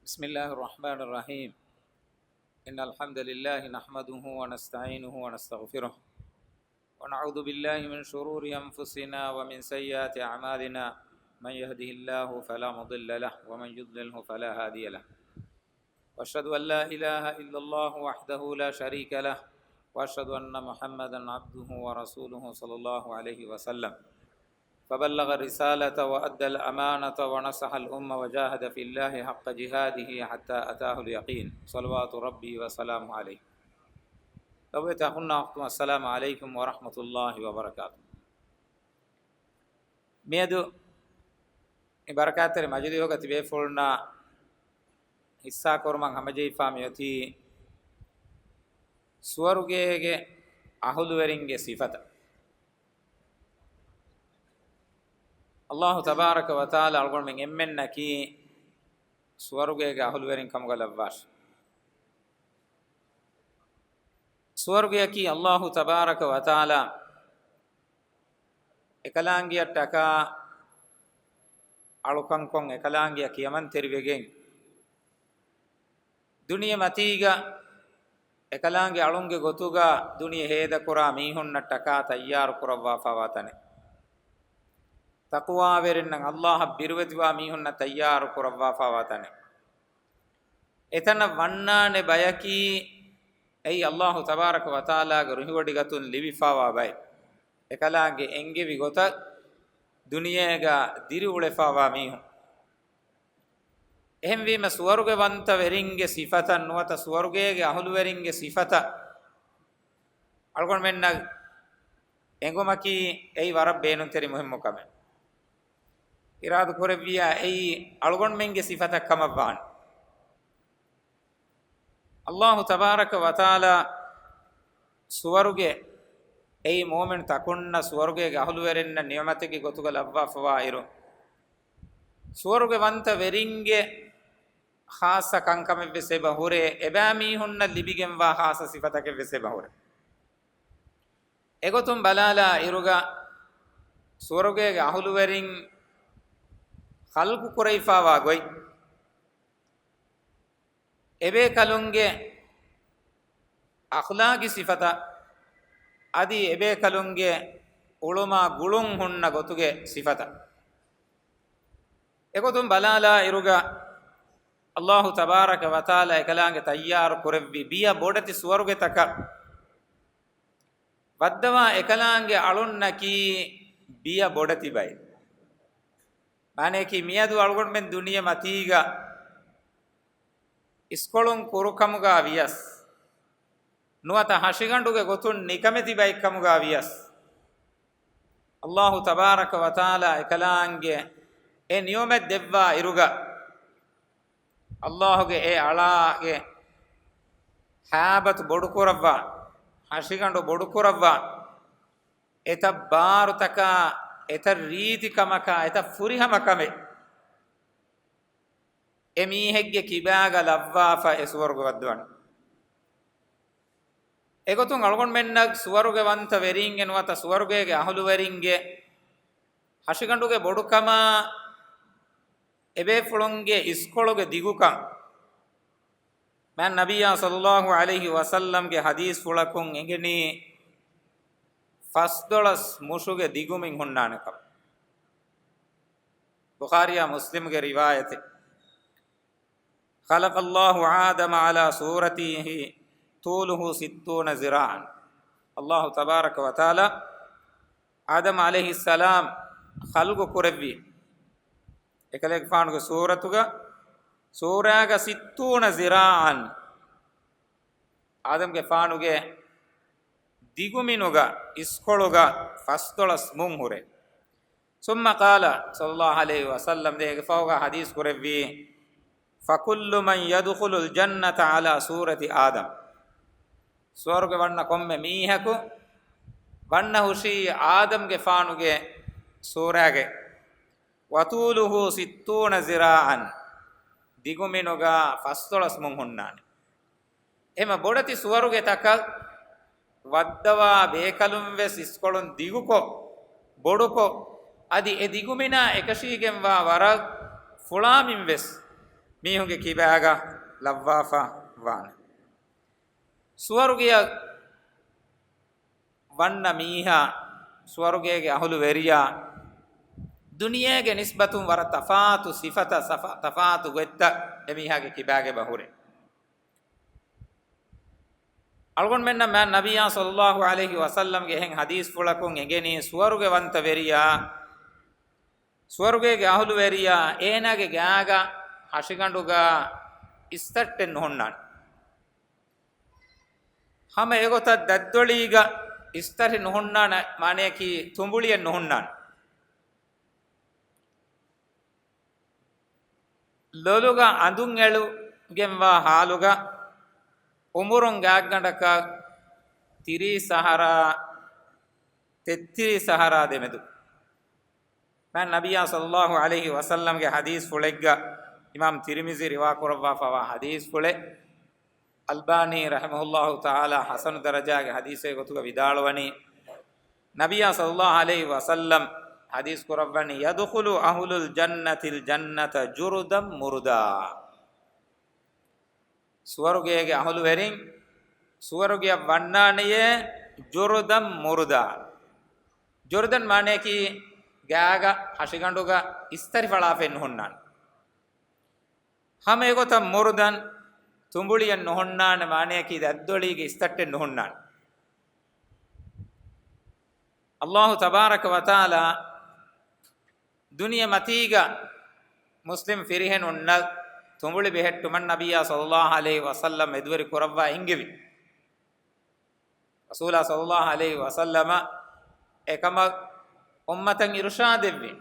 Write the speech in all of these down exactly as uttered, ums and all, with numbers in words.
بسم الله الرحمن الرحيم. إن الحمد لله نحمده ونستعينه ونستغفره، ونعوذ بالله من شرور أنفسنا ومن سيئات أعمالنا. من يهده الله فلا مضل له، ومن يضلله فلا هادي له. وأشهد أن لا إله إلا الله وحده لا شريك له، وأشهد أن محمدا عبده ورسوله صلى الله عليه وسلم. فبلغ الرسالة وأدى الأمانة ونصح الأمة وجاهد في الله حق جهاده حتى أتاه اليقين. صلوات ربي وسلامه عليه. ލޮބުވެތި އަޚުންނާ އުޚްތުން، السلام عليكم ورحمة الله وبركاته. މިއަދު މި ބަރަކާތްތެރި މަޖިލީހުގަ ތިބޭފުޅުންނާ ހިއްސާކުރުމަށް ހަމަޖެހިފާ މިއޮތީ ސުވަރުގޭގެ އަހުލުވެރިންގެ ސިފަތައް. ﷲ ތަބާރަކަ ވަތަޢާލާ އަޅުގަނޑުމެން އެންމެންނަކީ ސުވަރުގޭގެ އަހުލުވެރިން ކަމުގަ ލައްވާށި. ސުވަރުގެއަކީ ﷲ ތަބާރަކަ ވަތަޢާލާ އެކަލާނގެއަށްޓަކާ އަޅުކަންކޮށް، އެކަލާނގެއަށް ކިޔަމަންތެރިވެގެން، ދުނިޔެމަތީގަ އެކަލާނގެ އަޅުންގެ ގޮތުގަ ދުނިޔެ ހޭދަކުރާ މީހުންނަށްޓަކާ ތައްޔާރު ކުރައްވާފާވާ ތަނެއް. ތަޤްވާވެރިންނަށް، ﷲ އަށް ބިރުވެތިވާ މީހުންނަށް ތައްޔާރު ކުރައްވާފާވާ ތަނެއް. އެތަނަށް ވަންނާނެ ބަޔަކީ، އެއީ ﷲ ތަބާރަކަ ވަތަޢާލާގެ ރުހިވޮޑިގަތުން ލިބިފާވާ ބައެއް. އެކަލާނގެ އެންގެވި ގޮތަށް ދުނިޔޭގަ ދިރިއުޅެފާވާ މީހުން. އެހެންވީމަ، ސުވަރުގެ ވަންތަވެރިންގެ ސިފަތައް ނުވަތަ ސުވަރުގޭގެ އަހުލުވެރިންގެ ސިފަތައް އަޅުގަނޑުމެންނަށް އެނގުމަކީ އެއީ ވަރަށް ބޭނުންތެރި މުހިއްމު ކަމެއް. އިރާދަ ކުރެއްވިޔާ އެއީ އަޅުގަނޑުމެންގެ ސިފަތައް ކަމަށް ވާނެ. ﷲ ތަބާރަކަ ވަތަޢާލާ ސުވަރުގެ، އެއީ މުއުމިނު ތަކުންނަށް ސުވަރުގޭގެ އަހުލުވެރިންނަށް ނިޢުމަތެއްގެ ގޮތުގަ ލައްވާފަވާ އިރު، ސުވަރުގެ ވަންތަ ވެރިންގެ ޚާއްޞަ ކަންކަމެއްވެސް އެބަ ހުރޭ، އެބައިމީހުންނަށް ލިބިގެންވާ ޚާއްޞަ ސިފަތަކެއްވެސް އެބަ ހުރޭ. އެގޮތުން ބަލާލާ އިރުގަ، ސުވަރުގޭގެ އަހުލުވެރިން ޚަލްޤު ކުރެވިފާވާ ގޮތް، އެބޭކަލުންގެ އަޚްލާގީ ސިފަތައް، އަދި އެބޭކަލުންގެ އުޅުމާ ގުޅުން ހުންނަ ގޮތުގެ ސިފަތައް. އެގޮތުން ބަލާލާ އިރުގަ، ﷲ ތަބާރަކަ ވަތަޢާލާ އެކަލާނގެ ތައްޔާރު ކުރެއްވި ބިޔަ ބޮޑެތި ސުވަރުގެތަކަށް ވައްދަވާ އެކަލާނގެ އަޅުންނަކީ ބިޔަ ބޮޑެތި ބައެއް. މާނަޔަކީ، މިއަދު އަޅުގަނޑުމެން ދުނިޔެ މަތީގަ އިސްކޮޅުން ކުރުކަމުގަ ވިޔަސް، ނުވަތަ ހަށިގަނޑުގެ ގޮތުން ނިކަމެތި ބައެއްކަމުގަ ވިޔަސް، ﷲ ތަބާރަކަ ވަތަޢާލާ އެކަލާނގެ އެ ނިޢުމަތް ދެއްވާ އިރުގަ، ﷲގެ އެ އަޅާގެ ހައިބަތު ބޮޑުކުރައްވާ، ހަށިގަނޑު ބޮޑުކުރައްވާ، އެތައް ބާރުތަކާ، އެތައް ރީތިކަމަކާ، އެތައް ފުރިހަމަ ކަމެއް އެ މީހެއްގެ ކިބާގަ ލައްވާފަ އެ ސުވަރުގެ ވައްދަވަން. އެގޮތުން އަޅުގަނޑުމެންނަށް ސުވަރުގެ ވަންތަ ވެރީންގެ ނުވަތަ ސުވަރުގޭގެ އަހުލުވެރިންގެ ހަށިގަނޑުގެ ބޮޑުކަމާ، އެބޭފުޅުންގެ އިސްކޮޅުގެ ދިގުކަން، މާތް ނަބިއްޔާ ޞައްލައްލާހު ޢަލައިހި ވަސައްލަމްގެ ޙަދީޘްފުޅަކުން އެނގެނީ ފަސްދޮޅަސް މުށުގެ ދިގުމިން ހުންނާނެކަން. ބުޚާރީއާ މުސްލިމްގެ ރިވާޔަތެއް. خلق الله آدم على صورته طوله ستون ذراعا. ﷲ ތަބާރަކަ ވަތަޢާލާ އާދަމް ޢަލައިހިއްސަލާމް ޚަލްޤު ކުރެއްވި އެކަލޭގެފާނުގެ ސޫރަތުގަ، ސޫރާގަ ސިއްތޫނަ ޒިރާޢަން، އާދަމްގެފާނުގެ ދިގުމިނުގަ، އިސްކޮޅުގަ ފަސްދޮޅަސް މުން ހުރޭ. ثم قال صلى الله عليه وسلم، ދެން އޭގެ ފަހުގަ ޙަދީޘް ކުރެއްވީ، فكل من يدخل الجنة على صورة آدم. ސުވަރުގެ ވަންނަ ކޮންމެ މީހަކު ވަންނަ ހުށީ އާދަމްގެފާނުގެ ސޫރާގައި. وطوله ستون ذراعا، ދިގުމިނުގަ ފަސްދޮޅަސް މުން ހުންނާނެ. އެހެމަ ބޮޑެތި ސުވަރުގެތަކަށް ވައްދަވާ ބޭކަލުން ވެސް އިސްކޮޅުން ދިގުކޮށް، ބޮޑުކޮށް، އަދި އެ ދިގުމިނާ އެކަށީގެންވާ ވަރަށް ފުޅާމިން ވެސް މީހުންގެ ކިބާގަ ލައްވާފަ ވާނެ. ސުވަރުގެއަށް ވަންނަ މީހާ، ސުވަރުގޭގެ އަހުލުވެރިޔާ، ދުނިޔޭގެ ނިސްބަތުން ވަރަށް ތަފާތު ސިފަތައް، ސަފަ-، ތަފާތު ގޮތްތައް އެމީހާގެ ކިބާގެ ބަހުރޭ. އަޅުގަނޑުމެންނަށް މާތް ނަބިއްޔާ ޞައްލައްލާހު ޢަލައިހި ވަސައްލަމްގެ އެހެން ޙަދީޘްފުޅަކުން އެނގެނީ، ސުވަރުގެވަންތަވެރިޔާ، ސުވަރުގޭގެ އަހުލުވެރިޔާ އޭނާގެ ގާގަ ހަށިގަނޑުގަ އިސްތައްޓެއް ނުހުންނާނެ. ހަމަ އެގޮތަށް ދަތްދޮޅީގަ އިސްތަށި ނުހުންނާނެ، މާނަޔަކީ ތުނބުޅިއެއް ނުހުންނާނެ. ލޮލުގަ އަނދުން އެޅުގެންވާ ހާލުގަ އުމުރުން ގާތްގަނޑަކަށް ތިރީސް އަހަރާ، ތެއްތިރީސް އަހަރާ ދެމެދު. މާތް ނަބިއްޔާ ޞައްލައްލާހު ޢަލައިހި ވަސައްލަމްގެ ޙަދީޘްފުޅެއްގަ އިމާމް ތިރިމިޒީ ރިވާކުރައްވާފަވާ ޙަދީޘްފުޅެއް، އަލްބާނީ ރަޙިމަހުﷲ ތަޢާލާ ޙަސަނު ދަރަޖާގެ ޙަދީޘެއް ގޮތުގަ ވިދާޅުވަނީ، ނަބިއްޔާ ޞައްލައްލާހު ޢަލައިހި ވަސައްލަމް ޙަދީޘް ކުރައްވަނީ، "يدخل أهل الجنة الجنة جردا مردا." ސުވަރުގޭގެ އަހުލުވެރިން ސުވަރުގެއަށް ވަންނާނެޔޭ، ޖުރުދަން މުރުދާ. ޖުރުދަން މާނަޔަކީ ގާގަ ހަށިގަނޑުގަ އިސްތަށި ފަޅާފައެއް ނުހުންނާނެ. ހަމަ އެގޮތަށް މުރުދަން، ތުނބުޅިއެއް ނުހުންނާނެ، މާނަޔަކީ ދަތްދޮޅީގެ އިސްތައްޓެއް ނުހުންނާނެ. އައްލާހު ތަބާރަކަ ވަތަޢާލާ ދުނިޔެ މަތީގަ މުސްލިމް ފިރިހެނުންނަށް ތުނބުޅި ބެހެއްޓުމަށް ނަބިއްޔާ ޞައްލައްލާހު ޢަލައިހި ވަސައްލަމް މެދުވެރި ކުރައްވާ އެންގެވި. ރަސޫލާ ޞައްލައްލާހު ޢަލައިހި ވަސައްލަމަ އެކަމަށް އުއްމަތަށް އިރުޝާދެއްވި،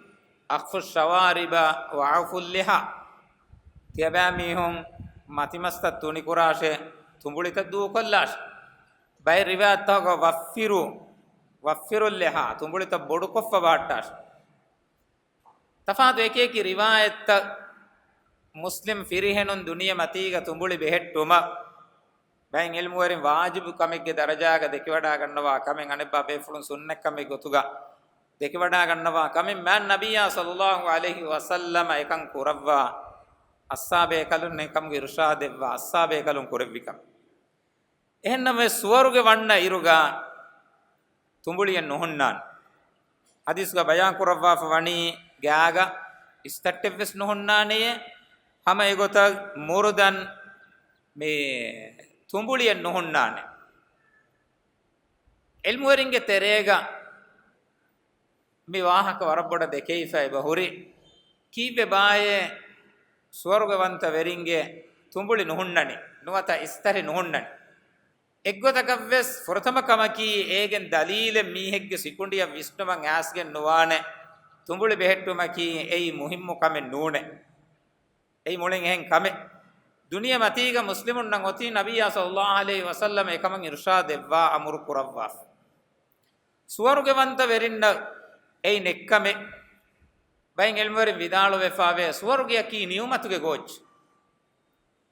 "أخفوا الشوارب وأعفوا اللحى." ތިޔަބައިމީހުން މަތިމަސްތައް ތުނިކުރާށޭ، ތުނބުޅިތައް ދޫކޮށްލާށޭ. ބައެއް ރިވާޔަތްތަކުގަ "وفروا، وفروا اللحى." ތުނބުޅިތައް ބޮޑުކޮށްފަ ބަހައްޓާށޭ. ތަފާތު އެކިއެކި ރިވާޔަތްތައް މުސްލިމް ފިރިހެނުން ދުނިޔެ މަތީގަ ތުނބުޅި ބެހެއްޓުމަށް ބައެއް ޢިލްމުވެރިން ވާޖިބު ކަމެއްގެ ދަރަޖާގަ ދެކިވަޑާގަންނަވާ ކަމެއް، އަނެއްބާ ބޭފުޅުން ސުންނަތް ކަމެއް ގޮތުގަ ދެކިވަޑާގަންނަވާ ކަމެއް، މާތް ނަބިއްޔާ ޞައްލައްލާހު ޢަލައިހި ވަސައްލަމަ އެކަން ކުރައްވާ، އައްޞާބޭކަލުން އެކަމުގެ އިރުޝާދެއްވާ، އައްޞާބޭކަލުން ކުރެއްވި ކަމެއް. އެހެންނަމަވެސް، ސުވަރުގެ ވަންނަ އިރުގަ ތުނބުޅިއެއް ނުހުންނާނެ. ޙަދީޘްގަ ބަޔާން ކުރައްވާފަ ވަނީ، ގާގަ އިސްތައްޓެއްވެސް ނުހުންނާނެޔޭ، ހަމަ އެގޮތަށް މުރުދަން މި ތުނބުޅިއެއް ނުހުންނާނެ. ޢިލްމުވެރިންގެ ތެރޭގަ މި ވާހަކަ ވަރަށް ބޮޑަށް ދެކެވިފަ އެބަ ހުރި. ކީއްވެ ބާއޭ ސުވަރުގެވަންތަ ވެރިންގެ ތުނބުޅި ނުހުންނަނީ، ނުވަތަ އިސްތަށި ނުހުންނަނީ؟ އެއްގޮތަކަށްވެސް ފުރަތަމަ ކަމަކީ، އޭގެން ދަލީލެއް މީހެއްގެ ސިކުނޑިއަށް ވިސްނުމަށް އައިސްގެން ނުވާނެ. ތުނބުޅި ބެހެއްޓުމަކީ އެއީ މުހިއްމު ކަމެއް ނޫނޭ. އެއީ މުޅިން އެހެން ކަމެއް. ދުނިޔެ މަތީގަ މުސްލިމުންނަށް އޮތީ ނަބިއްޔާ ޞައްލައްލާހު ޢަލައިހި ވަސައްލަމަ އެކަމަށް އިރުޝާދެއްވާ، އަމުރު ކުރައްވާފަ. ސުވަރުގެވަންތަ ވެރިންނަށް އެއީ ނެއްކަމެއް. ބައެއް ޢިލްމުވެރިން ވިދާޅުވެފާވޭ، ސުވަރުގެއަކީ ނިޢުމަތުގެ ގޯއްޗެއް.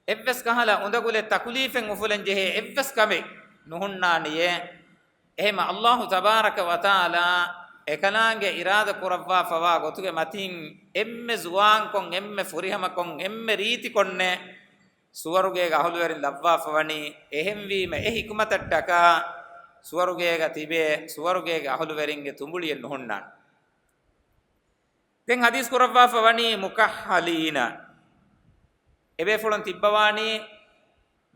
އެއްވެސް ކަހަލަ އުނދަގުލެއް ތަކުލީފެއް އުފުލަން ޖެހޭ އެއްވެސް ކަމެއް ނުހުންނާނެޔޭ. އެހެމަ އައްލާހު ތަބާރަކަ ވަތަޢާލާ އެކަލާނގެ އިރާދަ ކުރައްވާފަވާ ގޮތުގެ މަތިން އެންމެ ޒުވާންކޮށް، އެންމެ ފުރިހަމަކޮށް، އެންމެ ރީތިކޮށްނޭ ސުވަރުގޭގެ އަހުލުވެރިން ލައްވާފަވަނީ. އެހެންވީމަ އެ ޙިކުމަތަށްޓަކާ ސުވަރުގޭގަ ތިބޭ، ސުވަރުގޭގެ އަހުލުވެރިންގެ ތުނބުޅިއެއް ނުހުންނާނެ. ދެން ޙަދީޘް ކުރައްވާފަ ވަނީ މުކައްޙަލީނަ. އެބޭފުޅުން ތިއްބަވާނީ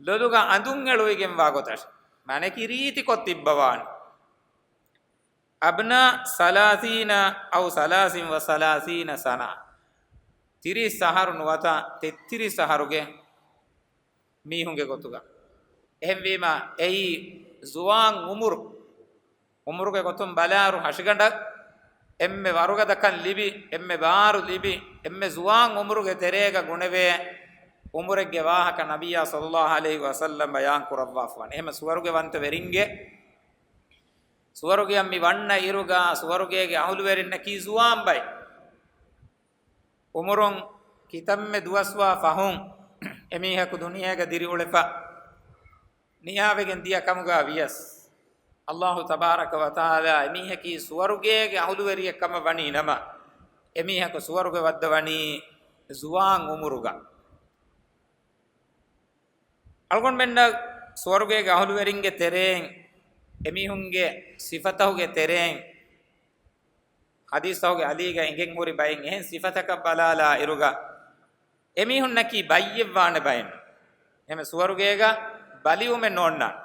ލޮލުގަ އަނދުން އެޅުވިގެންވާ ގޮތަށް، މާނައަކީ ރީތިކޮށް ތިއްބަވާނެ. އަބްނާ ސަލާސީނަ އައު ސަލާސިން ވަ ސަލާސީނަ ސަނާ. ތިރީސް އަހަރު ނުވަތަ ތެއްތިރީސް އަހަރުގެ މީހުންގެ ގޮތުގަ. އެހެންވީމަ، އެއީ ޒުވާން އުމުރު. އުމުރުގެ ގޮތުން ބަލާއިރު، ހަށިގަނޑަށް އެންމެ ވަރުގަދަކަން ލިބި، އެންމެ ބާރު ލިބި، އެންމެ ޒުވާން އުމުރުގެ ތެރޭގަ ގުނެވޭ އުމުރެއްގެ ވާހަކަ ނަބިއްޔާ ޞައްލައްލާހު ޢަލައިހި ވަސައްލަމް ބަޔާން ކުރައްވާފަވަނީ. އެހެމަ ސުވަރުގެވަންތަ ވެރިންގެ، ސުވަރުގެއަށް މި ވަންނަ އިރުގަ ސުވަރުގޭގެ އަހުލުވެރިންނަކީ ޒުވާން ބައެއް. އުމުރުން ކިތަންމެ ދުވަސްވާ ފަހުން އެމީހަކު ދުނިޔޭގަ ދިރިއުޅެފަ ނިޔާވެގެން ދިޔަ ކަމުގަ ވިޔަސް، އައްލާހު ތަބާރަކަ ވަތަޢާލާ އެމީހަކީ ސުވަރުގޭގެ އަހުލުވެރިއެއް ކަމަށް ވަނީ ނަމަ، އެމީހަކު ސުވަރުގެ ވައްދަވަނީ ޒުވާން އުމުރުގަ. އަޅުގަނޑުމެންނަށް ސުވަރުގޭގެ އަހުލުވެރިންގެ ތެރެއިން، އެމީހުންގެ ސިފަތަކުގެ ތެރެއިން، ޙަދީޘްތަކުގެ އަލީގަ އެނގެން ހުރި ބައެއް އެހެން ސިފަތަކަށް ބަލާލާ އިރުގަ، އެމީހުންނަކީ ބައްޔެއްވާނެ ބައެއް. އެހެން ސުވަރުގޭގަ ބަލިވުމެއް ނޯންނާނެ.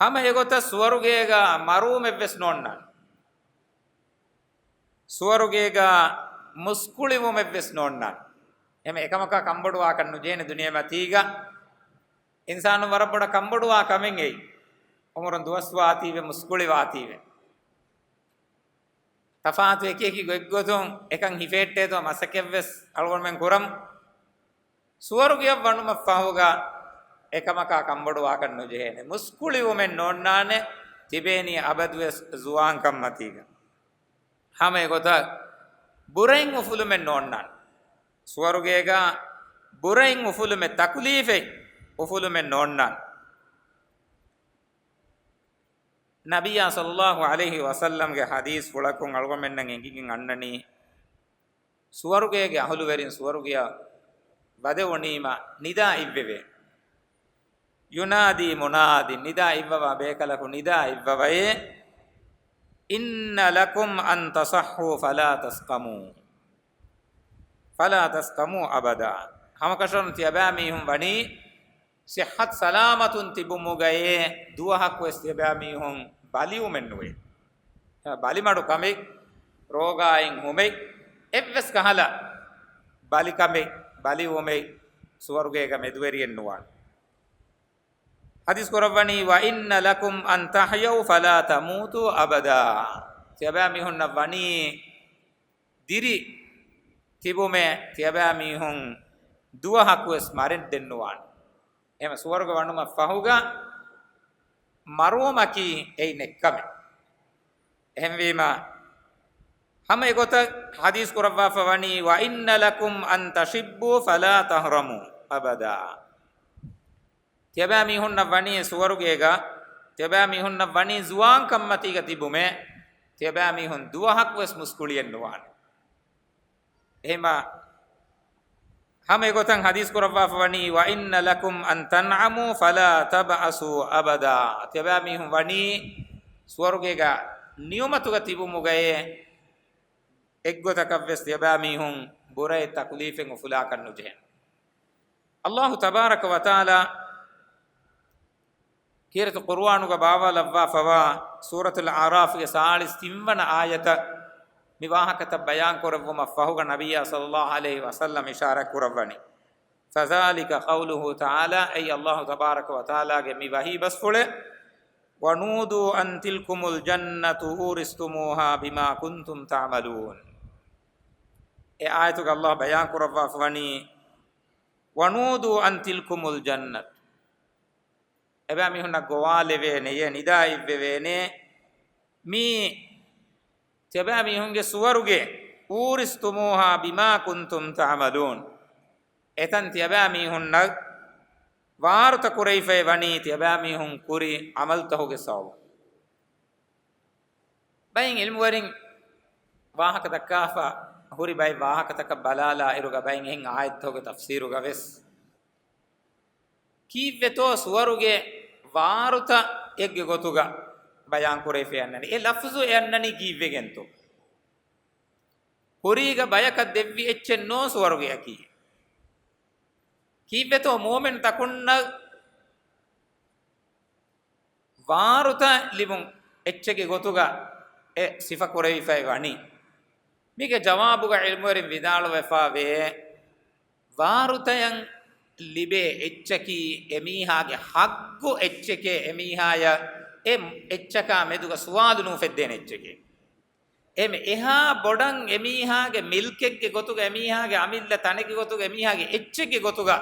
ހަމަ އެގޮތަށް ސުވަރުގޭގަ މަރުވުމެއްވެސް ނޯންނާނެ. ސުވަރުގޭގަ މުސްކުޅިވުމެއްވެސް ނޯންނާނެ. އެހެން އެކަމަކާ ކަންބޮޑުވާކަށް ނުޖެހޭނެ ދުނިޔެމަތީގަ. އިންސާނުން ވަރަށް ބޮޑަށް ކަންބޮޑުވާ ކަމެއް އެއީ. އުމުރުން ދުވަސްވާތީވެ، މުސްކުޅިވާތީވެ. ތަފާތު އެކި އެކި ގޮތްގޮތުން އެކަން ހިފެހެއްޓޭތޯ މަސައްކަތްވެސް އަޅުގަނޑުމެން ކުރަމު. ސުވަރުގެއަށް ވަނުމަށްފަހުގަ އެކަމަކާ ކަންބޮޑުވާކަށް ނުޖެހޭނެ. މުސްކުޅިވުމެއް ނޯންނާނެ، ތިބޭނީ އަބަދުވެސް ޒުވާންކަންމަތީގަ. ހަމަ އެގޮތަށް ބުރައިން އުފުލުމެއް ނޯންނާނެ. ސުވަރުގޭގަ ބުރައިން އުފުލުމެއް، ތަކުލީފެއް އުފުލުމެއް ނޯންނާނެ. ނަބިއްޔާ ޞައްލައްލާހު ޢަލައިހި ވަސައްލަމްގެ ޙަދީޘްފުޅަކުން އަޅުގަނޑުމެންނަށް އެނގިގެން އަންނަނީ، ސުވަރުގޭގެ އަހުލުވެރިން ސުވަރުގެއަށް ވަދެވުނީމަ ނިދާ އިއްވެވޭ. ينادي مناد، ނިދާ އިއްވަވާ ބޭކަލަކު ނިދާ އިއްވަވައޭ، إن لكم أن تصحوا فلا تسقموا، فلا تسقموا أبدا. ހަމަކަށަވަރުން ތިޔަބައިމީހުން ވަނީ ޞިއްޙަތު ސަލާމަތުން ތިބުމުގައޭ، ދުވަހަކުވެސް ތިޔަބައިމީހުން ބަލިވުމެއް ނުވޭ. ބަލިމަޑު ކަމެއް، ރޯގާއިން ހުމެއް، އެއްވެސް ކަހަލަ ބަލިކަމެއް، ބަލިވުމެއް ސުވަރުގޭގަ މެދުވެރިއެއް ނުވާނެ. ޙަދީޘް ކުރައްވަނީ، وإن لكم أن تحيوا فلا تموتوا أبدا. ތިޔަބައިމީހުންނަށް ވަނީ ދިރި ތިބުމެއް، ތިޔަބައިމީހުން ދުވަހަކުވެސް މަރެއް ދެން ނުވާނެ. އެހެން ސުވަރުގެ ވަނުމަށް ފަހުގަ މަރުވުމަކީ އެއީ ނެއްކަމެއް. އެހެންވީމަ، ހަމަ އެގޮތަށް ޙަދީޘް ކުރައްވާފަ ވަނީ، وإن لكم أن تشبوا فلا تهرموا أبدا. ތިޔަބައިމީހުންނަށް ވަނީ ސުވަރުގޭގަ، ތިޔަބައިމީހުންނަށް ވަނީ ޒުވާންކަންމަތީގަ ތިބުމެއް، ތިޔަބައިމީހުން ދުވަހަކުވެސް މުސްކުޅިއެއް ނުވާނެ. އެހެމަ ހަމަ އެގޮތަށް ޙަދީޘް ކުރައްވާފަ ވަނީ، وإن لكم أن تنعموا فلا تبأسوا أبدا. ތިޔަބައިމީހުން ވަނީ ސުވަރުގޭގަ ނިޢުމަތުގަ ތިބުމުގައޭ، އެއްގޮތަކަށްވެސް ތިޔަބައިމީހުން ބުރައެއް ތަކުލީފެއް އުފުލާކަށް ނުޖެހޭނެ. އައްލާހު ތަބާރަކަ ވަތަޢާލާ ކީރިތި ޤުރުއާނުގަ ބާވާލައްވާފަވާ ސޫރަތުލް އަޢުރާފްގެ ސާޅީސް ތިންވަނަ އާޔަތަށް މި ވާހަކަތައް ބަޔާން ކުރެއްވުމަށް ފަހުގަ ނަބިއްޔާ ޞައްލައްލާހު ޢަލައިހި ވަސައްލަމް އިޝާރާތް ކުރައްވަނީ، فذلك قوله تعالى، އެއީ އައްލާހު ތަބާރަކަ ވަތަޢާލާގެ މި ވަޙީ ބަސްފުޅެއް، ونودوا أن تلكم الجنة أورثتموها بما كنتم تعملون. އެ އާޔަތުގަ އައްލާހު ބަޔާން ކުރައްވާފަ ވަނީ، ونودوا أن تلكم الجنة. އެބައިމީހުންނަށް ގޮވާލެވޭނެޔޭ، ނިދާ އިއްވެވޭނެ، މީ ތިޔަބައިމީހުންގެ ސުވަރުގެ، أورثتموها بما كنتم تعملون. އެތަން ތިޔަބައިމީހުންނަށް ވާރުތަ ކުރެވިފައި ވަނީ ތިޔަބައިމީހުން ކުރި ޢަމަލުތަކުގެ ސަބަބުން. ބައެއް ޢިލްމުވެރިން ވާހަކަ ދައްކާފަ ހުރި ބައެއް ވާހަކަތަކަށް ބަލާލާ އިރުގަ ބައެއް އެހެން އާޔަތްތަކުގެ ތަފްސީރުގަ ވެސް، ކީއްވެތޯ ސުވަރުގެ ވާރުތައެއްގެ ގޮތުގަ ބަޔާން ކުރެވިފައި އަންނަނީ؟ އެ ލަފްޒު އެ އަންނަނީ ކީއްވެގެންތޯ؟ ކުރީގަ ބަޔަކަށް ދެއްވި އެއްޗެއް ނޯ ސުވަރުގެއަކީ. ކީއްވެތޯ މުއުމިނު ތަކުންނަށް ވާރުތައް ލިބުން އެއްޗެއްގެ ގޮތުގަ އެ ސިފަ ކުރެވިފައި ވަނީ؟ މީގެ ޖަވާބުގަ ޢިލްމުވެރިން ވިދާޅުވެފަ ވޭ، ވާރުތައަށް ލިބޭ އެއްޗަކީ އެމީހާގެ ޙައްޤު އެއްޗެކޭ، އެމީހާޔަށް އެ އެއްޗަކާ މެދުގަ ސުވާލު ނުއުފެއްދޭނެ އެއްޗެކޭ. އެމެ އެހާ ބޮޑަށް އެމީހާގެ މިލްކެއްގެ ގޮތުގަ، އެމީހާގެ އަމިއްލަ ތަނެއްގެ ގޮތުގަ، އެމީހާގެ އެއްޗެއްގެ ގޮތުގަ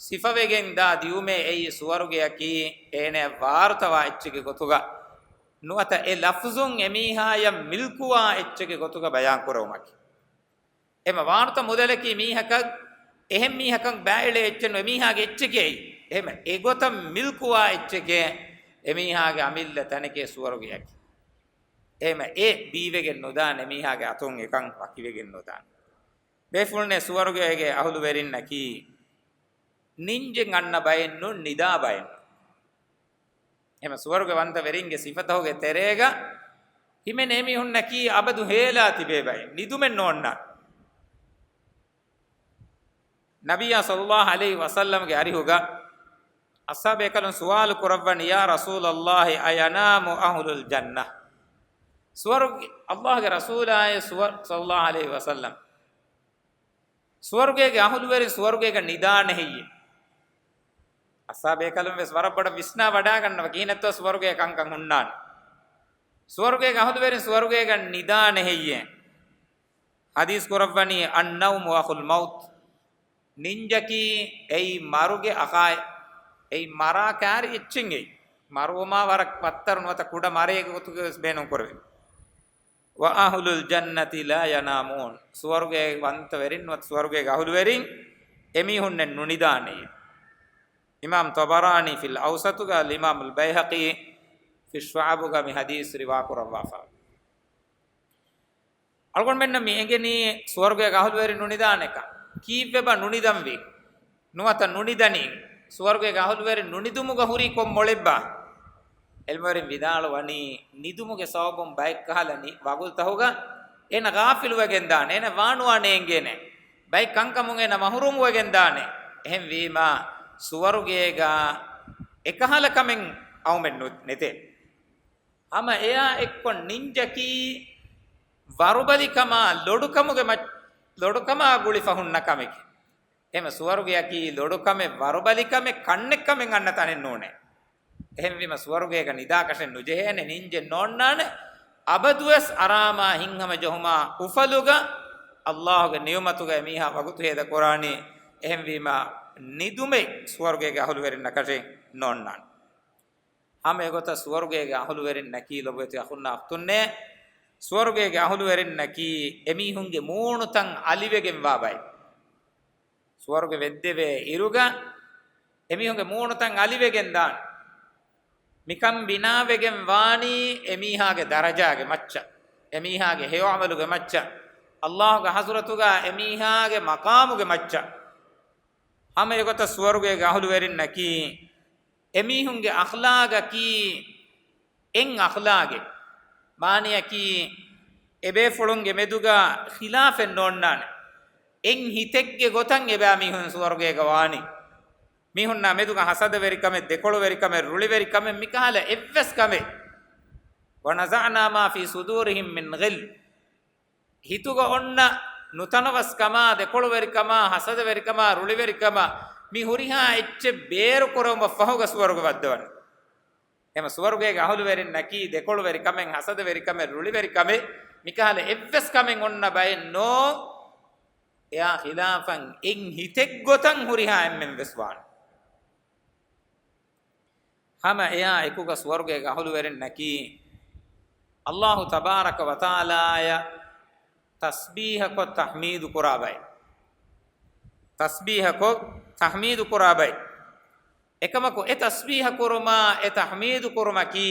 ސިފަވެގެން ދާ ދިއުމޭ އެއީ ސުވަރުގެއަކީ، އޭނަޔަށް ވާރުތަވާ އެއްޗެއްގެ ގޮތުގަ ނުވަތަ އެ ލަފްޒުން އެމީހާޔަށް މިލްކުވާ އެއްޗެއްގެ ގޮތުގަ ބަޔާން ކުރެވުމަކީ. އެމަ ވާރުތަ މުދަލަކީ މީހަކަށް، އެހެން މީހަކަށް ބައިޅޭ އެއްޗެއް ނު، އެމީހާގެ އެއްޗެކޭ. އެހެމަ އެގޮތަށް މިލްކުވާ އެއްޗެކޭ، އެމީހާގެ އަމިއްލަ ތަނެކޭ ސުވަރުގެއަކީ. އެހެމަ އެ ބީވެގެން ނުދާނެ، އެމީހާގެ އަތުން އެކަން ވަކިވެގެން ނުދާނެ. ބޭފުޅުންނޭ ސުވަރުގޭގެ އަހުލުވެރިންނަކީ ނިންޖެއް އަންނަ ބައެއް ނޫން، ނިދާ ބައެއް ނޫން. އެހެން ސުވަރުގެ ވަންތަވެރިންގެ ސިފަތަކުގެ ތެރޭގަ ހިމެނޭ މީހުންނަކީ އަބަދު ހޭލާ ތިބޭ ބައެއް، ނިދުމެއް ނޯންނާނެ. ނަބިއްޔާ ޞައްލައްލާހު ޢަލައިހި ވަސައްލަމްގެ އަރިހުގަ އަޞްޙާބު ބޭކަލުން ސުވާލު ކުރައްވަނީ، "ޔާ ރަސޫލައްލާހި، އަޔަނާމު އަހުލުލް ޖަންނަ؟" ސުވަރުގެ، އައްލާހުގެ ރަސޫލާއޭ ސުވަ-، ޞައްލައްލާހު ޢަލައިހި ވަސައްލަމް، ސުވަރުގޭގެ އަހުލުވެރިން ސުވަރުގޭގަ ނިދާނެ ހެއްޔޭ؟ އަޞްޙާބު ބޭކަލުން ވެސް ވަރަށް ބޮޑަށް ވިސްނާ ވަޑާގަންނަވަ ކިހިނެއްތޯ ސުވަރުގޭ ކަންކަން ހުންނާނެ. ސުވަރުގޭގެ އަހުލުވެރިން ސުވަރުގޭގަ ނިދާނެ ހެއްޔޭ؟ ޙަދީޘް ކުރައްވަނީ، "އައްނައުމު އަޚުލް މައުތް." ނިންޖަކީ އެއީ މަރުގެ އަޚާއެއް. އެއީ މަރާ ކާރި އެއްޗެއް އެއީ. މަރުވުމާ ވަރަށް ބައްތަރު ނުވަތަ ކުޑަ މަރެއްގެ ގޮތުގައި ވެސް ބޭނުން ކުރެވޭ. "ވައަހުލުލް ޖަންނަތި ލާ ޔަނާމޫން." ސުވަރުގޭ ވަންތަވެރިން ނުވަތަ ސުވަރުގޭގެ އަހުލުވެރިން އެމީހުންނެއް ނުނިދާނެޔޭ. އިމާމް ޠަބަރާނީ ފިލް އައުސަޠުގަ، އަލް އިމާމުލް ބައިހަޤީ ފި ޝުޢަބުގަ މި ޙަދީޘް ރިވާ ކުރައްވާފަ. އަޅުގަނޑުމެންނަށް މި އެނގެނީ ސުވަރުގޭގެ އަހުލުވެރިން ނުނިދާނެކަން. ކީއްވެބާ ނުނިދަންވީ؟ ނުވަތަ ނުނިދަނީ؟ ސުވަރުގޭގެ އަހުލުވެރިން ނުނިދުމުގަ ހުރީ ކޮން މޮޅެއްބާ؟ ޢިލްމުވެރިން ވިދާޅުވަނީ، ނިދުމުގެ ސަބަބުން ބައެއްކަހަލަ ނި-، ވަގުތުތަކުގަ އޭނަ ޣާފިލުވެގެން ދާނެ، އޭނަ ވާނުވާނެ އެނގޭނެ. ބައެއް ކަންކަމުން އޭނަ މަޙްރޫމުވެގެން ދާނެ. އެހެންވީމާ، ސުވަރުގޭގަ އެކަހަލަ ކަމެއް އައުމެއް ނު-، ނެތޭ. ހަމަ އެއާ އެއްކޮށް ނިންޖަކީ ވަރުބަލިކަމާ ލޮޑުކަމުގެ މަ-، ލޮޑުކަމާ ގުޅިފަ ހުންނަ ކަމެކޭ. އެހެން ސުވަރުގެއަކީ ލޮޑުކަމެއް، ވަރުބަލިކަމެއް، ކަންނެއްކަމެއް އަންނަ ތަނެއް ނޫނޭ. އެހެންވީމަ ސުވަރުގޭގަ ނިދާކަށެއް ނުޖެހޭނެ، ނިންޖެއް ނޯންނާނެ. އަބަދުވެސް އަރާމާ ހިތްހަމަޖެހުމާ އުފަލުގަ އައްލާހުގެ ނިޢުމަތުގަ އެމީހާ ވަގުތު ހޭދަ ކުރާނީ. އެހެންވީމަ ނިދުމެއް ސުވަރުގޭގެ އަހުލުވެރިންނަކަށެއް ނޯންނާނެ. ހަމަ އެގޮތަށް ސުވަރުގޭގެ އަހުލުވެރިންނަކީ ލޮބުވެތި އަޚުންނާ އުޚްތުންނޭ، ސުވަރުގޭގެ އަހުލުވެރިންނަކީ އެމީހުންގެ މޫނުތައް އަލިވެގެންވާ ބައެއް. ސުވަރުގެ ވެއްދެވޭ އިރުގަ އެމީހުންގެ މޫނުތައް އަލިވެގެން ދާނެ. މިކަން ބިނާވެގެން ވާނީ އެމީހާގެ ދަރަޖާގެ މައްޗަށް، އެމީހާގެ ހެޔޮ ޢަމަލުގެ މައްޗަށް، އައްލާހުގެ ޙަޟްރަތުގަ އެމީހާގެ މަޤާމުގެ މައްޗަށް. ހަމަ އެގޮތަށް ސުވަރުގޭގެ އަހުލުވެރިންނަކީ އެމީހުންގެ އަޚްލާގަކީ އެއް އަޚްލާގެއް. މާނަޔަކީ، އެބޭފުޅުންގެ މެދުގަ ޚިލާފެއް ނޯންނާނެ. އެއް ހިތެއްގެ ގޮތަށް އެބައިމީހުން ސުވަރުގޭގަ ވާނީ. މީހުންނާ މެދުގަ ހަސަދަވެރިކަމެއް، ދެކޮޅުވެރިކަމެއް، ރުޅިވެރިކަމެއް، މިކަހަލަ އެއްވެސް ކަމެއް. وَنَزَعْنَا مَا فِي صُدُورِهِمْ مِنْ غِلٍّ. ހިތުގަ އޮންނަ ނުތަނަވަސްކަމާ، ދެކޮޅުވެރިކަމާ، ހަސަދަވެރިކަމާ، ރުޅިވެރިކަމާ، މި ހުރިހާ އެއްޗެއް ބޭރުކުރެވުމަށްފަހުގަ ސުވަރުގެ ވައްދަވަން. އެމަ ސުވަރުގޭގެ އަހުލުވެރިންނަކީ ދެކޮޅުވެރިކަމެއް، ހަސަދަވެރިކަމެއް، ރުޅިވެރިކަމެއް، މިކަހަލަ އެއްވެސް ކަމެއް އޮންނަ ބައެއް ނޯ. އެއާ ޚިލާފަށް އެއް ހިތެއްގޮތަށް ހުރިހާ އެންމެން ވެސް ވާނެ. ހަމަ އެއާ އެކުގަ ސުވަރުގޭގެ އަހުލުވެރިންނަކީ، އައްލާހު ތަބާރަކަ ވަތަޢާލާއަށް ތަސްބީޙަކޮށް ތަޙްމީދު ކުރާ ބައެއް. ތަސްބީޙަކޮށް ތަޙްމީދު ކުރާ ބައެއް. އެކަމަކު އެ ތަސްބީޙަ ކުރުމާ، އެ ތަޙްމީދު ކުރުމަކީ،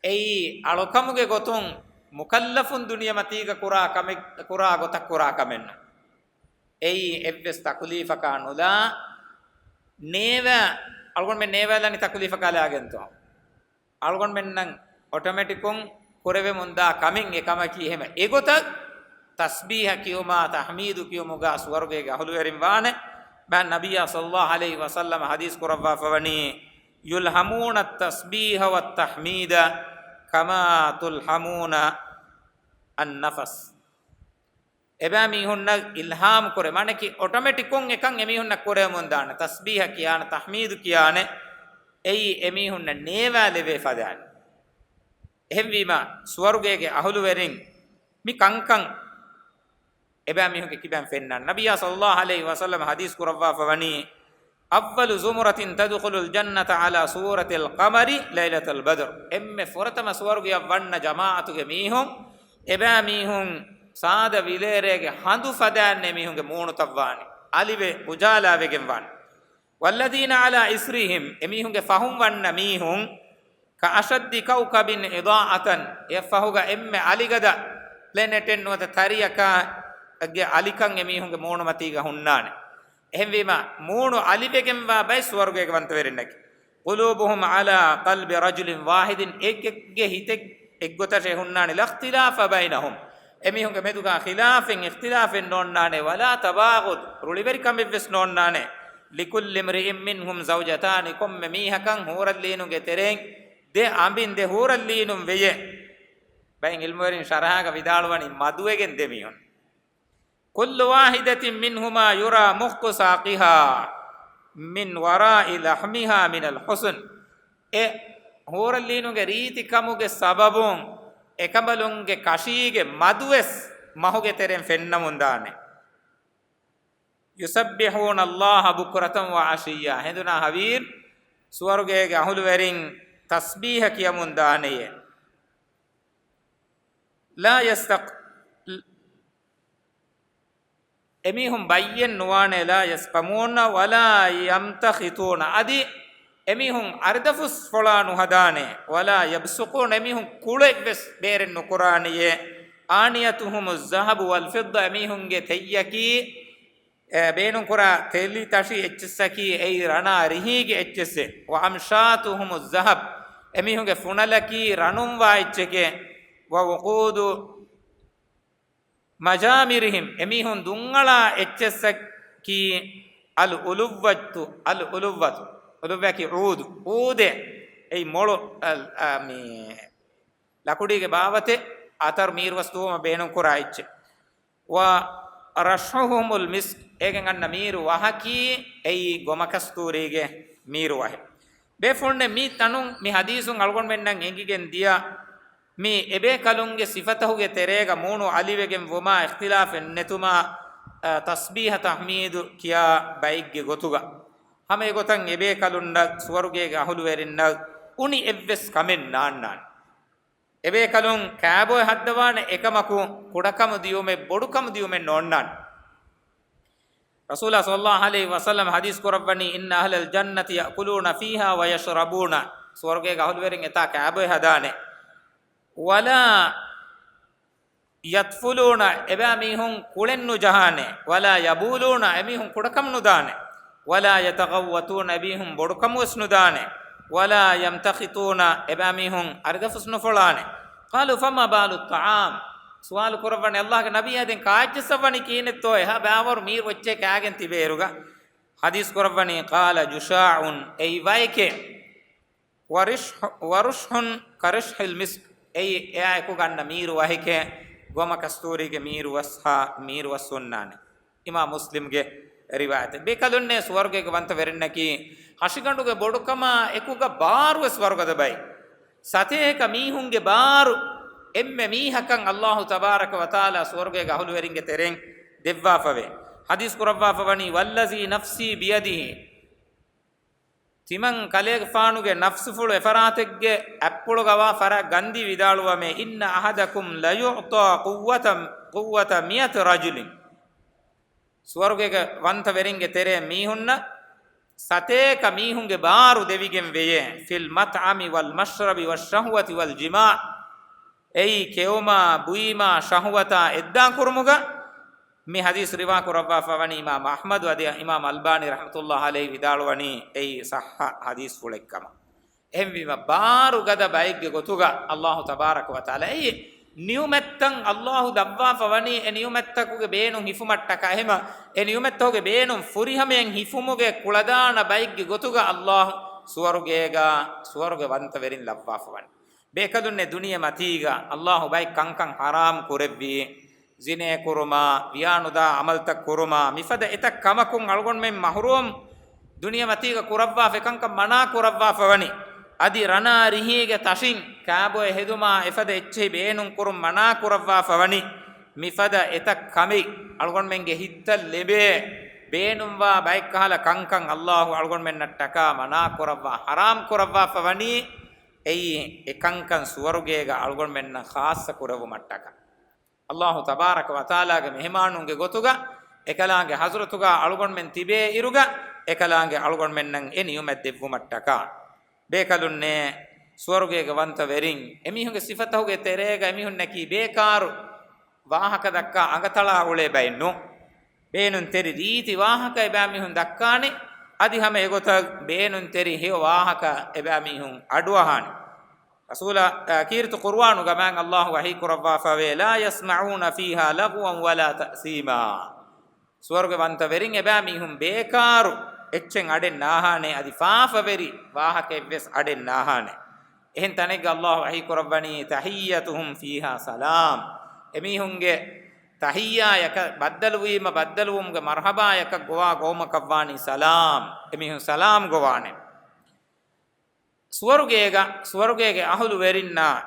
އެއީ އަޅުކަމުގެ ގޮތުން މުކައްލަފުން ދުނިޔެމަތީގަ ކުރާ ކަމެއް، ކުރާ ގޮތަށް ކުރާ ކަމެއް ނޫން. އެއީ އެއްވެސް ތަކުލީފަކާ ނުލާ، ނޭވާ، އަޅުގަނޑުމެން ނޭވާލަނީ ތަކުލީފަކާ ލާގެންތޯ؟ އަޅުގަނޑުމެންނަށް އޮޓޮމެޓިކުން ކުރެވެމުންދާ ކަމެއް އެކަމަކީ. އެހެމަ އެގޮތަށް ތަސްބީޙަ ކިޔުމާ، ތަޙްމީދު ކިޔުމުގާ ސުވަރުގޭގެ އަހުލުވެރިން ވާނެ. މާ ނަބިއްޔާ ޞައްލައްލާހު ޢަލައިހި ވަސައްލަމަ ޙަދީޘް ކުރައްވާފަވަނީ، يُلْهَمُونَ التَّسْبِيحَ وَالتَّحْمِيدَ كَمَا تُلْهَمُونَ النَّفَسَ. އެބައިމީހުންނަށް އިލްހާމް ކުރޭ، މާނައަކީ އޮޓޮމެޓިކުން އެކަން އެމީހުންނަށް ކުރެވެމުން ދާނެ. ތަސްބީޙަ ކިޔާނެ، ތަޙްމީދު ކިޔާނެ، އެއީ އެމީހުންނަށް ނޭވާ ލެވޭ ފަދައިން. އެހެންވީމާ، ސުވަރުގޭގެ އަހުލުވެރިން މި ކަންކަން އެބައިމީހުންގެ ކިބައިން ފެންނަން. ނަބިއްޔާ ޞައްލައްލާހު ޢަލައިހި ވަސައްލަމަ ޙަދީޘް ކުރައްވާފަވަނީ، أَوَّلُ زُمْرَةٍ تَدْخُلُ الْجَنَّةَ عَلَى صُورَةِ الْقَمَرِ لَيْلَةَ الْبَدْرِ. އެންމެ ފުރަތަމަ ސުވަރުގެއަށް ވަންނަ ޖަމާޢަތުގެ މީހުން، އެބައިމީހުން ސާދަ ވިލޭރޭގެ ހަނދު ފަދައިން އެމީހުންގެ މޫނުތައް ވާނެ، އަލިވެ އުޖާލާވެގެން ވާނެ. وَالَّذِينَ عَلَى إِثْرِهِمْ، އެމީހުންގެ ފަހުން ވަންނަ މީހުން، كَأَشَدِّ كَوْكَبٍ إِضَاءَةً، އެއަށްފަހުގަ އެންމެ އަލިގަދަ ޕްލެނެޓެއް ނުވަތަ ތަރިއަކާގެ އަލިކަން އެމީހުންގެ މޫނުމަތީގަ ހުންނާނެ. އެހެންވީމަ، މޫނު އަލިވެގެންވާ ބައެއް ސުވަރުގޭގެ ވަންތަވެރިންނަކީ. قلوبهم على قلب رجل واحد، އެކެއްގެ ހިތެއް އެއްގޮތަށް އެ ހުންނާނެ، لا اختلاف بينهم، އެމީހުންގެ މެދުގަ ޚިލާފެއް، އިޚްތިލާފެއް ނޯންނާނެ، ولا تباغض، ރުޅިވެރިކަމެއްވެސް ނޯންނާނެ، لكل امرئ منهم زوجتان، ކޮންމެ މީހަކަށް ހޫރަލީނުގެ ތެރެއިން ދެ އަނބިން ދެ ހޫރަލީނުން ވެޔޭ. ބައެއް ޢިލްމުވެރިން ޝަރަޙާގަ ވިދާޅުވަނީ މަދުވެގެން ދެމީހުން. كل واحدة منهما يرى مخ ساقها من وراء لحمها من الحسن. އެ ހޫރަލީނުގެ ރީތިކަމުގެ ސަބަބުން އެކަނބަލުންގެ ކަށީގެ މަދުވެސް މަހުގެ ތެރެއިން ފެންނަމުންދާނެ. يسبحون الله بكرة وعشيا. ހެނދުނާ ހަވީރު ސުވަރުގޭގެ އަހުލުވެރިން ތަސްބީހަ ކިޔަމުންދާނެޔޭ. لا يستق އެމީހުން ބައްޔެއް ނުވާނެ، لا يسقمون ولا يمتخطون، އަދި އެމީހުން އަރިދަފުސް ފޮޅާ ނުހަދާނެ، ولا يبصقون، އެމީހުން ކުޅެއްވެސް ބޭރެއް ނުކުރާނެޔޭ. آنيتهم الذهب والفضة، އެމީހުންގެ ތެއްޔަކީ، އެ، ބޭނުންކުރާ ތެލި ތަށި އެއްޗިއްސަކީ އެއީ ރަނާ ރިހީގެ އެއްޗިއްސެއް. وأمشاطهم الذهب، އެމީހުންގެ ފުނަލަކީ ރަނުންވާ އެއްޗެކޭ. ووقود مجامرهم، އެމީހުން ދުންއަޅާ އެއްޗެއްސަކީ الألوة، الألوة، އުލުއްވައަކީ ޢޫދު، ޢޫދެއް، އެއީ މޮޅު، އަލް-، އާ، މި ލަކުޑީގެ ބާވަތެއް، އަތަރު މީރުވަސް ދުވުމަށް ބޭނުންކުރާ އެއްޗެއް. ورشحهم المسك، އޭގެން އަންނަ މީރު ވަހަކީ އެއީ ގޮމަކަސްތޫރީގެ މީރު ވަހެއް. ބޭފުޅުންނެ މި ތަނުން މި ޙަދީޘުން އަޅުގަނޑުމެންނަށް އެނގިގެން ދިޔަ މި އެބޭކަލުންގެ ސިފަތަހުގެ ތެރޭގަ މޫނު އަލިވެގެން ވުމާ އިޚްތިލާފެއް ނެތުމާ، އަ، ތަސްބީޙަ ތަޙްމީދު ކިޔާ ބައެއްގެ ގޮތުގަ، ހަމަ އެގޮތަށް އެބޭކަލުންނަށް ސުވަރުގޭގެ އަހުލުވެރިންނަށް އުނި އެއްވެސް ކަމެއް ނާންނާނެ. އެބޭކަލުން ކާބޮއެ ހައްދަވާނެ އެކަމަކު ކުޑަކަމު ދިޔުމެއް ބޮޑުކަމު ދިޔުމެއް ނޯންނާނެ. ރަސޫލާ ޞައްލައްލާހު ޢަލައިހި ވަސައްލަމަ ޙަދީޘް ކުރައްވަނީ، إن أهل الجنة يأكلون فيها ويشربون، ސުވަރުގޭގެ އަހުލުވެރިން އެތާ ކާބޮއެ ހަދާނެ. ولا يتفلون، އެބައިމީހުން ކުޅެން ނުޖަހާނެ. ولا يبولون، އެމީހުން ކުޑަކަމު ނުދާނެ. ولا يتغوطون، އެމީހުން ބޮޑުކަމުވެސް ނުދާނެ. ولا يمتخطون، އެބައިމީހުން އަރިދަފުސް ނުފޮޅާނެ. قالوا فما بال الطعام؟ ސުވާލު ކުރައްވަނީ، ﷲގެ ނަބިއްޔާ، ދެން ކާއެއްޗެއްސަށް ވަނީ ކިހިނެއްތޯއޭ؟ ހަ، ބައިވަރު މީރު އެއްޗެއް ކާގެން ތިބޭއިރުގަ. ޙަދީޘް ކުރައްވަނީ، قال جشاع، އެއީ ވައެކޭ. ورشح، ورشح كرشح المسك، އެއީ އެއާއެކު ގަންނަ މީރު ވަހެކޭ، ގޮމަ ކަސްތޫރީގެ މީރު ވަސް ހާ މީރު ވަސް އޮންނާނެ. އިމާމް މުސްލިމްގެ ރިވާޔަތެއް. ބޭކަލުންނޭ ސުވަރުގޭގެ ވަންތަ ވެރިންނަކީ، ހަށިގަނޑުގެ ބޮޑުކަމާ އެކުގަ ބާރުވެސް ވަރުގަދަ ބައެއް. ސަތޭކަ މީހުންގެ ބާރު އެންމެ މީހަކަށް ﷲ ތަބާރަކަ ވަތަޢާލާ ސުވަރުގޭގެ އަހުލުވެރިންގެ ތެރެއިން ދެއްވާފަވޭ. ޙަދީޘް ކުރައްވާފަވަނީ، والذي نفسي بيده، ތިމަން ކަލޭގެފާނުގެ ނަފްސުފުޅު އެފަރާތެއްގެ އަތްޕުޅުގަވާ ފަރާތް ގަންދީ ވިދާޅުވަމޭ، إن أحدكم ليعطى قوة، قوة مئة رجل. ސުވަރުގޭގެ ވަންތަ ވެރިންގެ ތެރޭ މީހުންނަށް ސަތޭކަ މީހުންގެ ބާރު ދެވިގެން ވެޔޭ، في المطعم والمشرب والشهوة والجماع. އެއީ ކެއުމާ، ބުއިމާ، ޝަހުވަތާ އެއްދާން ކުރުމުގަ. މި ޙަދީޘް ރިވާ ކުރައްވާފަ ވަނީ އިމާމް އަޙްމަދު، އަދި އިމާމް އަލްބާނީ ރަޙްމަތުﷲ ޢަލައިހި ވިދާޅުވަނީ އެއީ ޞައްޙަ ޙަދީޘްފުޅެއް ކަމަށް. އެހެންވީމަ، ބާރުގަދަ ބައެއްގެ ގޮތުގަ ﷲ ތަބާރަކަ ވަތަޢާލާ އެއީ ނިޢުމަތްތައް ﷲ ލައްވާފަ ވަނީ އެ ނިޢުމަތްތަކުގެ ބޭނުން ހިފުމަށްޓަކާ. އެހެމަ އެ ނިޢުމަތްތަކުގެ ބޭނުން ފުރިހަމަޔަށް ހިފުމުގެ ކުޅަދާނަ ބައެއްގެ ގޮތުގަ ﷲ ސުވަރުގޭގަ ސުވަރުގެ ވަންތަ ވެރިން ލައްވާފަ ވަނީ. ބޭކަލުންނެ ދުނިޔެ މަތީގަ ﷲ ބައެއް ކަންކަން ޙަރާމް ކުރެއްވީ، ޒިނޭ ކުރުމާ، ވިޔާނުދާ ޢަމަލްތައް ކުރުމާ، މިފަދަ އެތައް ކަމަކުން އަޅުގަނޑުމެން މަޙްރޫމް. ދުނިޔެ މަތީގަ ކުރައްވާފަ އެކަންކަން މަނާ ކުރައްވާފަ ވަނީ. އަދި ރަނާ ރިހީގެ ތަށިން ކާބޮއެ ހެދުމާ އެފަދަ އެއްޗެހި ބޭނުން ކުރުން މަނާ ކުރައްވާފަ ވަނީ. މިފަދަ އެތައް ކަމެއް އަޅުގަނޑުމެންގެ ހިތްތައް ލެބޭ، ބޭނުންވާ ބައެއްކަހަލަ ކަންކަން ﷲ އަޅުގަނޑުމެންނަށްޓަކާ މަނާ ކުރައްވާ، ޙަރާމް ކުރައްވާފަ ވަނީ. އެއީ އެކަންކަން ސުވަރުގޭގަ އަޅުގަނޑުމެންނަށް ޚާއްޞަ ކުރެއްވުމަށްޓަކާ. ﷲ ތަބާރަކަ ވަތަޢާލާގެ މެހެމާނުންގެ ގޮތުގަ އެކަލާނގެ ޙަޟްރަތުގަ އަޅުގަނޑުމެން ތިބޭ އިރުގަ، އެކަލާނގެ އަޅުގަނޑުމެންނަށް އެ ނިޢުމަތް ދެއްވުމަށްޓަކާ. ބޭކަލުންނޭ ސުވަރުގޭގެ ވަންތަ ވެރިން، އެމީހުންގެ ސިފަތަކުގެ ތެރޭގަ އެމީހުންނަކީ ބޭކާރު، ވާހަކަ ދައްކާ އަނގަތަޅާ އުޅޭ ބައެއް ނޫން. ބޭނުންތެރި ރީތި ވާހަކަ އެބައިމީހުން ދައްކާނެ. އަދި ހަމަ އެގޮތަށް ބޭނުންތެރި ހެޔޮ ވާހަކަ އެބައިމީހުން އަޑުއަހާނެ. ރަސޫލާ، އަ، ކީރިތި ޤުރުއާނުގަ މާތް ﷲ ވަޙީ ކުރައްވާފަވޭ، "لا يسمعون فيها لغوا ولا تأثيما." ސުވަރުގެ ވަންތަވެރިން އެބައިމީހުން ބޭކާރު އެއްޗެއް އަޑެއް ނާހާނެ، އަދި ފާފަވެރި ވާހަކައެއްވެސް އަޑެއް ނާހާނެ. އެހެން ތަނެއްގަ ﷲ ވަޙީ ކުރައްވަނީ، "تحيتهم فيها سلام." އެމީހުންގެ ތަޙިއްޔާޔަކަށް ބައްދަލުވީމަ، ބައްދަލުވުމުގެ މަރްޙަބާޔަކަށް ގޮވާ ގޮވުމަކަށްވާނީ ސަލާމް. އެމީހުން ސަލާމް ގޮވާނެ. ސުވަރުގޭގަ، ސުވަރުގޭގެ އަހުލުވެރިންނާ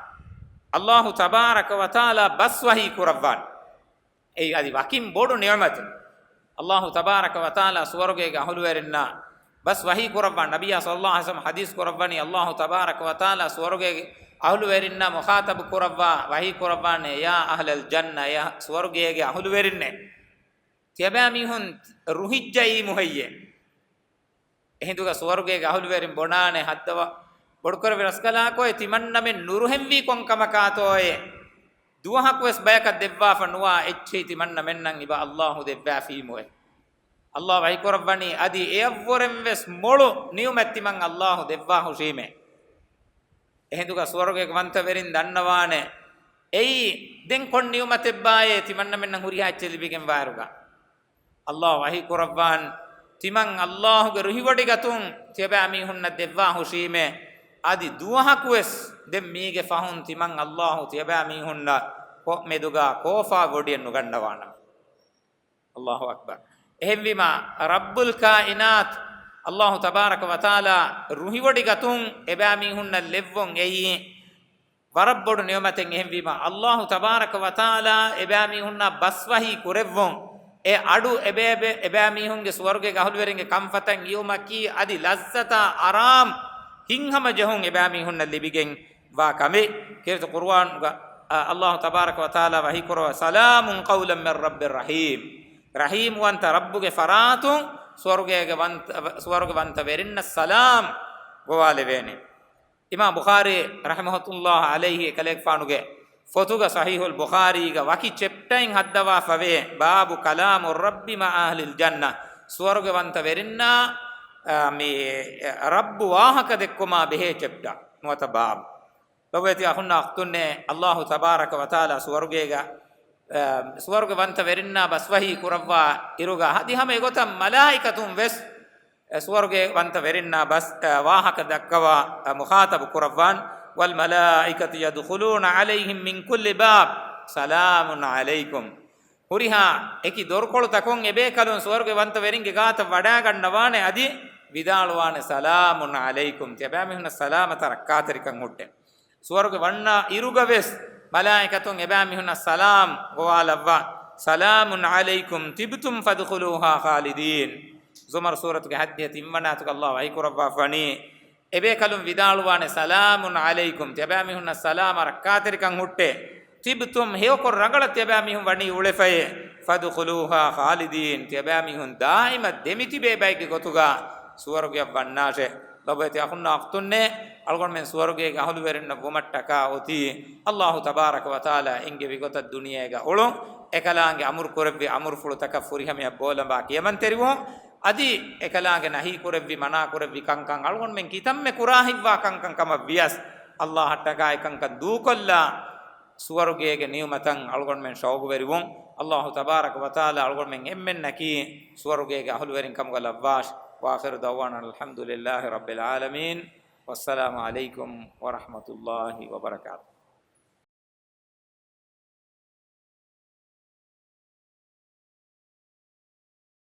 ﷲ ތަބާރަކަ ވަތަޢާލާ ބަސް ވަޙީ ކުރައްވާނެ. އެއީ އަދި ވަކިން ބޮޑު ނިޢުމަތެއް. ﷲ ތަބާރަކަ ވަތަޢާލާ ސުވަރުގޭގެ އަހުލުވެރިންނާ ބަސް ވަޙީ ކުރައްވާނެ. ނަބިއްޔާ ޞައްލައްލާހު ޢަލައިހި ވަސައްލަމަ ޙަދީޘް ކުރައްވަނީ، ﷲ ތަބާރަކަ ވަތަޢާލާ ސުވަރުގޭގެ އަހުލުވެރިންނާ މުޚާޠަބު ކުރައްވާ ވަޙީ ކުރައްވާނެ، "يا أهل الجنة، އޭ ސުވަރުގޭގެ އަހުލުވެރިންނޭ." ތިޔަބައިމީހުން ރުހިއްޖައީމު ހެއްޔޭ؟ އެހިނދުގަ ސުވަރުގޭގެ އަހުލުވެރިން ބުނާނެ، ހައްދަވާ ބޮޑުކުރެއްވި ރަސްކަލާކޮއެ، ތިމަންނަމެން ނުރުހެންވީ ކޮންކަމަކާތޯއޭ؟ ދުވަހަކުވެސް ބަޔަކަށް ދެއްވާފަ ނުވާ އެއްޗެހި ތިމަންނަމެންނަށް އިބަ ﷲ ދެއްވާފީމުއޭ. ﷲ ވަޙީކުރައްވަނީ، އަދި އެއަށްވުރެންވެސް މޮޅު ނިޢުމަތް ތިމަން ﷲ ދެއްވާ ހުށީމޭ. އެހިނދުގަ ސުވަރުގޭގެ ވަންތަވެރިން ދަންނަވާނެ، އެއީ ދެން ކޮން ނިޢުމަތެއްބާއޭ ތިމަންނަމެންނަށް ހުރިހާ އެއްޗެއް ލިބިގެންވާއިރުގަ؟ ﷲ ވަޙީ ކުރައްވާން، ތިމަން ﷲ ގެ ރުހިވޮޑިގަތުން ތިޔަބައިމީހުންނަށް ދެއްވާ ހުށީމޭ، އަދި ދުވަހަކުވެސް ދެން މީގެ ފަހުން ތިމަން ﷲ ތިޔަބައިމީހުންނަށް ކޮ-، މެދުގަ ކޯފާ ވޮޑިއެއް ނުގަންނަވާނަމޭ. ﷲ އަކްބަރު. އެހެންވީމަ، ރައްބުލް ކާއިނާތު ﷲ ތަބާރަކަ ވަތަޢާލާ ރުހިވޮޑިގަތުން އެބައިމީހުންނަށް ލެއްވުން އެއީ ވަރަށް ބޮޑު ނިޢުމަތެއް. އެހެންވީމަ، ﷲ ތަބާރަކަ ވަތަޢާލާ އެބައިމީހުންނާ ބަސް ވަޙީ ކުރެއްވުން، އެ އަޑު އެބޭބެ-، އެބައިމީހުންގެ ސުވަރުގޭގެ އަހުލުވެރިންގެ ކަންފަތަށް އިއުމަކީ އަދި ލައްޒަތާ އަރާމް ހިތްހަމަޖެހުން އެބައިމީހުންނަށް ލިބިގެން ވާ ކަމެއް. ކީރިތި ޤުރުއާނުގަ، އަ، ﷲ ތަބާރަކަ ވަތަޢާލާ ވަޙީކުރައްވާ، "سلام قولا من رب رحيم." ރަޙީމް ވަންތަ ރައްބުގެ ފަރާތުން ސުވަރުގޭގެ ވަންތަ-، ސުވަރުގެ ވަންތަވެރިންނަށް ސަލާމް ގޮވާލެވޭނެ. އިމާމް ބުޚާރީ ރަޙްމަތުﷲ ޢަލައިހި އެކަލޭގެފާނުގެ ފޮތުގަ ޞަޙީޙުލް ބުޚާރީގަ ވަކި ޗެޕްޓައިން ހައްދަވާފަވޭ، باب كلام الرب مع أهل الجنة. ސުވަރުގެ ވަންތަވެރިންނާ، އާ، މި، އެ، ރައްބު ވާހަކަ ދެއްކުމާ ބެހޭ ޗެޕްޓަ ނުވަތަ ބާބު. ލޮބުވެތި އަޚުންނާ އުޚްތުންނޭ، ﷲ ތަބާރަކަ ވަތަޢާލާ ސުވަރުގޭގަ، އަ، ސުވަރުގެ ވަންތަ ވެރިންނާ ބަސްވަހީ ކުރައްވާ އިރުގަ އަދި ހަމަ އެގޮތަށް މަލާއިކަތުން ވެސް، އަ، ސުވަރުގެ ވަންތަ ވެރިންނާ ބަސް، އަ، ވާހަކަ ދައްކަވާ، އަ، މުޚާޠަބު ކުރައްވާން، والملائكة يدخلون عليهم من كل باب سلام عليكم. ހުރިހާ އެކި ދޮރުކޮޅުތަކުން އެބޭކަލުން ސުވަރުގެ ވަންތަ ވެރިންގެ ގާތަށް ވަޑާގަންނަވާނެ އަދި ވިދާޅުވާނެ، سلام عليكم، ތިޔަބައިމީހުންނަށް ސަލާމަތާ ރައްކާތެރިކަން ހުއްޓެ. ސުވަރުގެ ވަންނަ އިރުގަވެސް މަލާއިކަތުން އެބައިމީހުންނަށް ސަލާމް ގޮވާލައްވާ، سلام عليكم طبتم فادخلوها خالدين. ޒުމަރު ސޫރަތުގެ ހައްދިހަ ތިންވަނަ އާޔަތުގަ ﷲ ވަޙީ ކުރައްވާފަނީ، އެބޭކަލުން ވިދާޅުވާނެ، سلام عليكم، ތިޔަބައިމީހުންނަށް ސަލާމަށް ރައްކާތެރިކަން ހުއްޓޭ. طبتم، ހެޔޮކޮށް ރަނގަޅަށް ތިޔަބައިމީހުން ވަނީ އުޅެފައޭ. فادخلوها خالدين، ތިޔަބައިމީހުން ދާއިމަށް ދެމިތިބޭ ބައެއްގެ ގޮތުގަ ސުވަރުގެއަށް ވަންނާށޭ. ލޮބުވެތި އަޚުންނާ އުޚްތުންނޭ، އަޅުގަނޑުމެން ސުވަރުގޭގެ އަހުލުވެރިންނަށް ވުމަށްޓަކާ އޮތީ، ﷲ ތަބާރަކަ ވަތަޢާލާ އެންގެވި ގޮތަށް ދުނިޔޭގަ އުޅުން، އެކަލާނގެ އަމުރު ކުރެއްވި އަމުރުފުޅުތަކަށް ފުރިހަމަޔަށް ބޯލަނބާ ކިޔަމަންތެރިވުން، އަދި އެކަލާނގެ ނަހީ ކުރެއްވި މަނާ ކުރެއްވި ކަންކަން އަޅުގަނޑުމެން ކިތަންމެ ކުރާ ހިތްވާ ކަންކަން ކަމަށް ވިޔަސް، ﷲ އަށްޓަކާ އެކަންކަން ދޫކޮށްލާ، ސުވަރުގޭގެ ނިޢުމަތަށް އަޅުގަނޑުމެން ޝައުގުވެރިވުން. ﷲ ތަބާރަކަ ވަތަޢާލާ އަޅުގަނޑުމެން އެންމެންނަކީ ސުވަރުގޭގެ އަހުލުވެރިން ކަމުގަ ލައްވާށި. وآخر دعوانا أن الحمد لله رب العالمين. والسلام عليكم ورحمة الله وبركاته.